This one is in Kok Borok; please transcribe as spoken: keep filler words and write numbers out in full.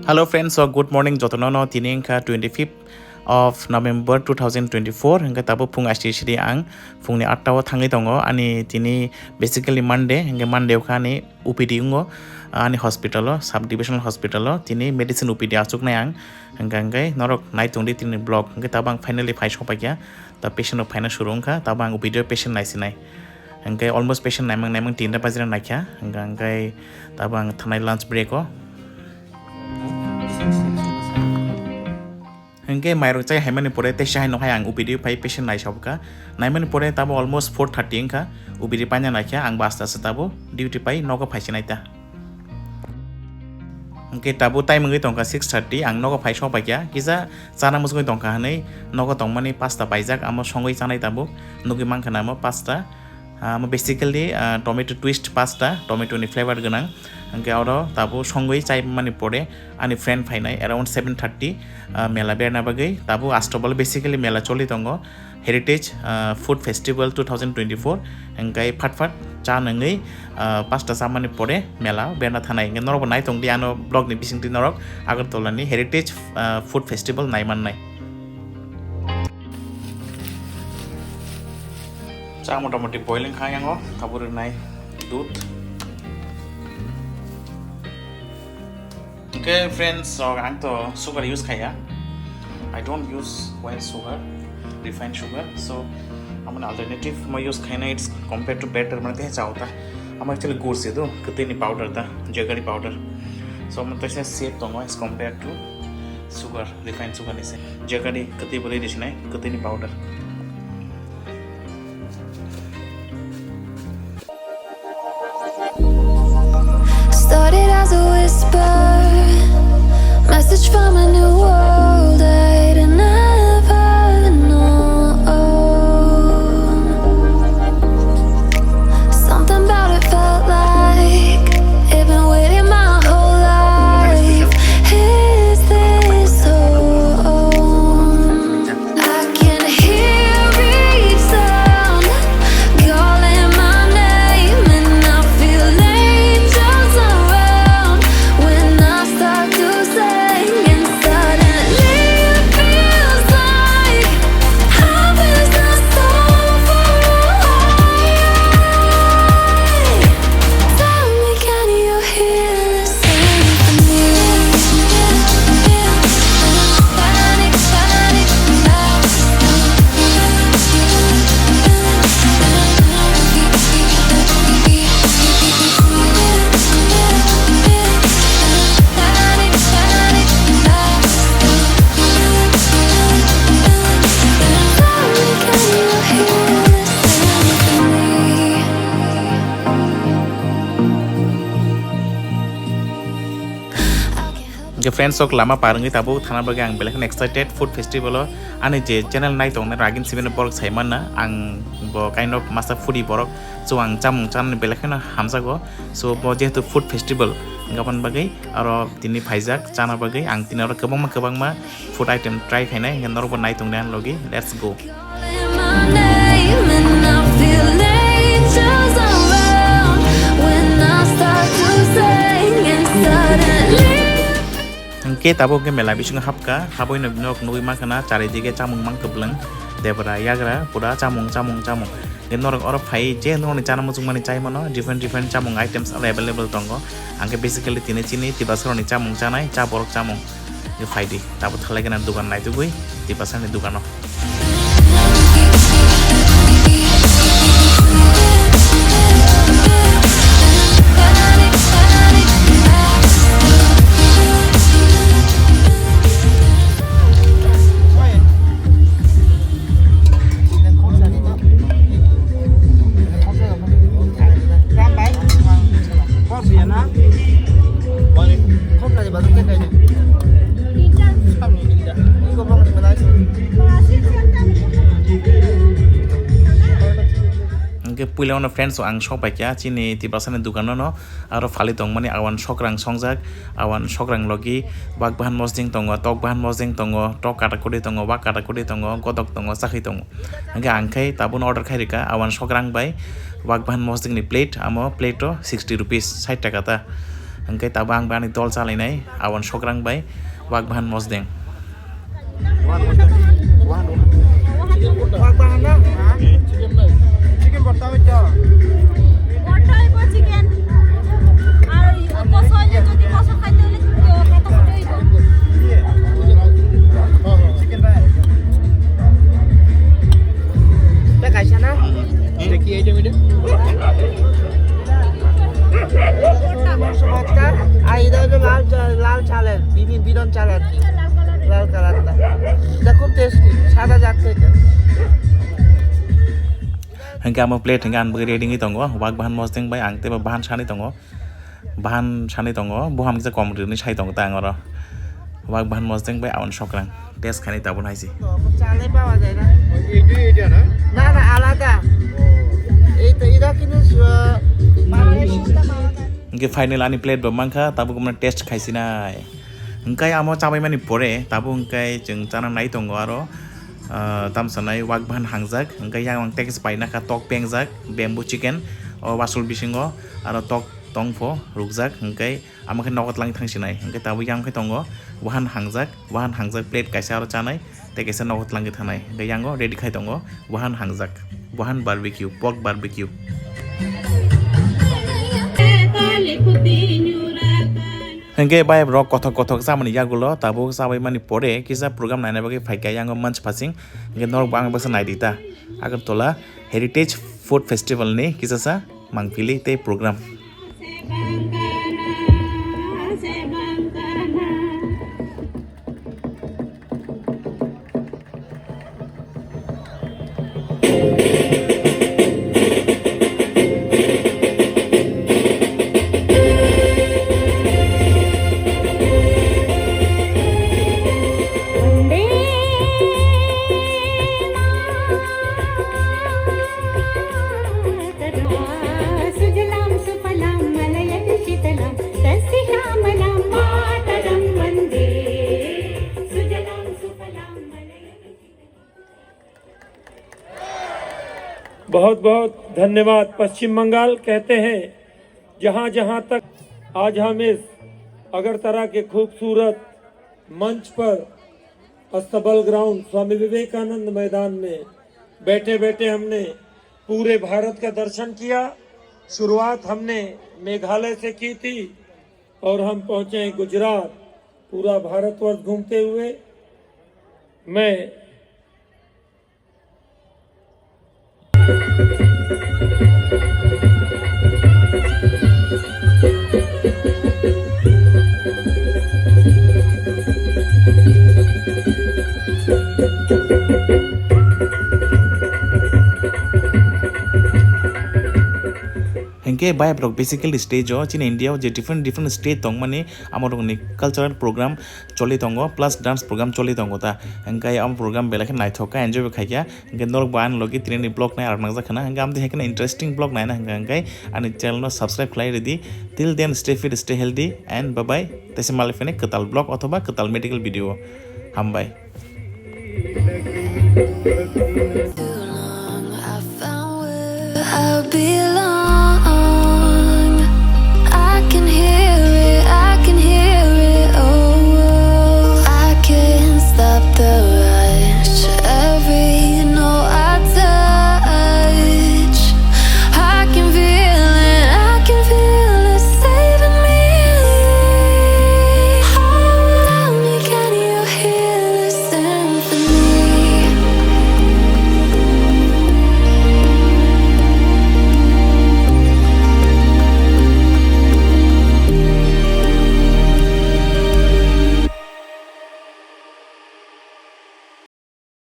Hello friends, so good morning jotono no. Tini wngkha twenty fifth of November two thousand twenty four, hingke tabo phung ashi sidi ang phungni atta o thangwi tongo. Ani tini basically Monday, hingke Monday o kha ani O P D wngo, ani hospital o, sub divisional hospital o tini medicine O P D achuknai ang. Hingke hingke norok nai tongdi tini vlog, hingke tabo ang finally phai sokpaikha. Ta patient rok phaina suru wngkha, tabo ang O P D o patient naisinai. Hingke almost patient naimang naimang tinta bajira naikha, hingke hingke tabo ang thanai lunch break o. Hingke mairok chai haimani pore teisa hai nokhai ang O P D phai patient naisabkha. Naimani pore tabo almost four thirty wngkha, O P D paina naikha, ang basta se tabo duty pai nogo phaisi naita. Hingke tabo time wngwi tongkha six thirty, ang nogo phai sokpaikha, kisa chana muchungwi tongkha hinwi nogo tongmani pasta paijak, amo songwi chanai tabuk, nugwi mankha namo pasta. Ah, amo basically, ah, tomato twist pasta, tomato ni flavor gwnang. Hingke oro tabuk songwi chaimani pore ani friend phainai around seven thirty, ah, mela berna bagwi tabuk Astobal basically mela choli tongo. Heritage, ah, Food Festival two thousand twenty-four, hingke phat phat cha nungwi, ah, pasta chamani pore mela berna thanai. Hingke norokbo nai tongdi ano vlog ni bisingtwi norok Agartala ni Heritage, ah, Food Festival nai mannai. Cha motamoti boiling kha yango, tabuk rwnai dudh. Okay friends, so ang to sugar use khaya. I don't use white sugar, refined sugar. So amoni alternative mo use khaina, it's compared to better, mane tei chao ta. Amo actually gur se do, kwtwi ni powder ta, jaggery powder. So amo tei se safe tongo as compared to sugar, refined sugar ni se. Jaggery kwtwi bwlwi di sinai, kwtwi ni powder. Started as a whisper, message from a new world I'd never known. Something about it felt like it'd been waiting my whole life. Is this home? I can hear each sound calling my name, and I feel angels around. When I start to sing, and suddenly it feels like heaven's not so far away. Tell me, can you hear the symphony? Hingke friends, sok lama par wngwi tabuk thana bagwi ang belai kheno excited. Food festival o ani je channel nai tongnai Ragin Sibino borok sai manna, ang bo kind of masa foodie borok, so ang chamung chanani belai kheno hamjago. So bo jehetu food festival, hingke aboni bagwi aro tini phaijak chana bagwi, ang tini aro kwbangma kwbangma food item try khainai, hingke norokbo nai tongdi ani logi. Let's go. Hingke tabuk hingke mela bisingo hapkha, habwi no nok nugwi mankha na charidige chamung mang kwbwlwng, debra yagra pura chamung chamung chamung. Hingke norok oro phai je norokni chana muchungmani chai mano, different different chamung items aro available tongo. Hingke basically tini chini Tiprasarokni chamung chanai, cha borok chamung. Hingke phaidi, tabuk thalai gana dogan naitugwi Tiprasani dogano. Hingke puila no friends, ang sok pai kha chini Tiprasani dogano no, aro phalwi tongmani awan sokrang songjak, awan sokrang logi wak bahan mosdeng tongo, tok bahan mosdeng tongo, tok kata kuri tongo, wak kata kuri tongo, godok tongo, chakhi tongo. Hingke ang khe tabukno order khai rikha, awan sokrang bai wak bahan mosdeng ni plate, amo plate o sixty rupees, sait taka ta. Hwnkhe tabuk ang bai ani dol chalainai Awan Sokrang bai Wakbahan Mosdeng. ভর্তা অইবো chicken। আর কষা অইলে যদি কষা খাইতে অইলে তো কত করে অইবো? এটা খাইছা না? এটা কি item এটা? ভর্তা। আর এটা হলো লাল চা-, লাল চালের, বিবি বিদন চাল আর কি। লাল কালারটা। এটা খুব tasty, সাদা জাত এটা। Hwnkhe amo plate hwnkhe ang bagwi ready wngwi tongo, Wakbahan Mosdeng bai ang teibo bahan sanwi tongo, bahan sanwi tongo, buphang kisa kom rwnwi sai tongo ta ang oro, Wakbahan Mosdeng bai Awan Sokrang test khainai tabuk hai se. চালে পাওয়া যায় না। এইটাই এটা না? না, না, আলাদা। এই তো, এটা কিন্তু, আহ, Bangladeshi. Hwnkhe final ani plate bo mankha, tabuk omo test khaisinai. Hwnkhe amo chabaimani pore tabuk hwnkhe chwng chana nai tongo aro, ah, tamsanai Wakbahan hangjak, hwnkhe yang ang tei kisa paina kha tok pengjak, bamboo chicken, o wasol bisingo aro tok tongpho rukjak, hwnkhe amo khe nogo twlangwi thangsinai, hwnkhe tabuk yang khe tongo wahan hangjak, wahan hangjak plate kaisa aro chanai, tei kaisa nogo twlangwi thanai, hwnkhe yango ready khai tongo wahan hangjak, wahan barbecue, pork barbecue. Hwnkhe bai rok kothok kothok chamani yagulo tabuk chabaimani pore kisa program naina bagwi phaikha yango manch phasing, hwnkhe norok bo ang baksa naidi ta. Agartala Heritage Food Festival ni kisa sa mangpili tei program. बहुत बहुत धन्यवाद। पश्चिम बंगाल कहते हैं, जहाँ जहाँ तक आज हम इस अगरतला के खूबसूरत मंच पर अस्तबल ग्राउंड स्वामी विवेकानंद मैदान में बैठे बैठे हमने पूरे भारत का दर्शन किया। शुरुआत हमने मेघालय से की थी और हम पहुँचे गुजरात। पूरा भारतवर्ष घूमते हुए मैं Hwnkhe bai borok basically stage o chini India o je different different state tongmani, amorokni cultural program choli tongo, plus dance program choli tongo ta. Hwnkhe amo program belai khe naithok kha, enjoy bo khaikha. Hwnkhe norok bo ani logi tini ni vlog nai arok nangjak khna. Hwnkhe amtwi hai kheno interesting vlog naina hwnkha hwnkhe ani channel no subscribe khlai rwdi. Till then, stay fit, stay healthy and bye bye. Tei se malai phini kwtal vlog othoba kwtal medical video. Hambai. I'll be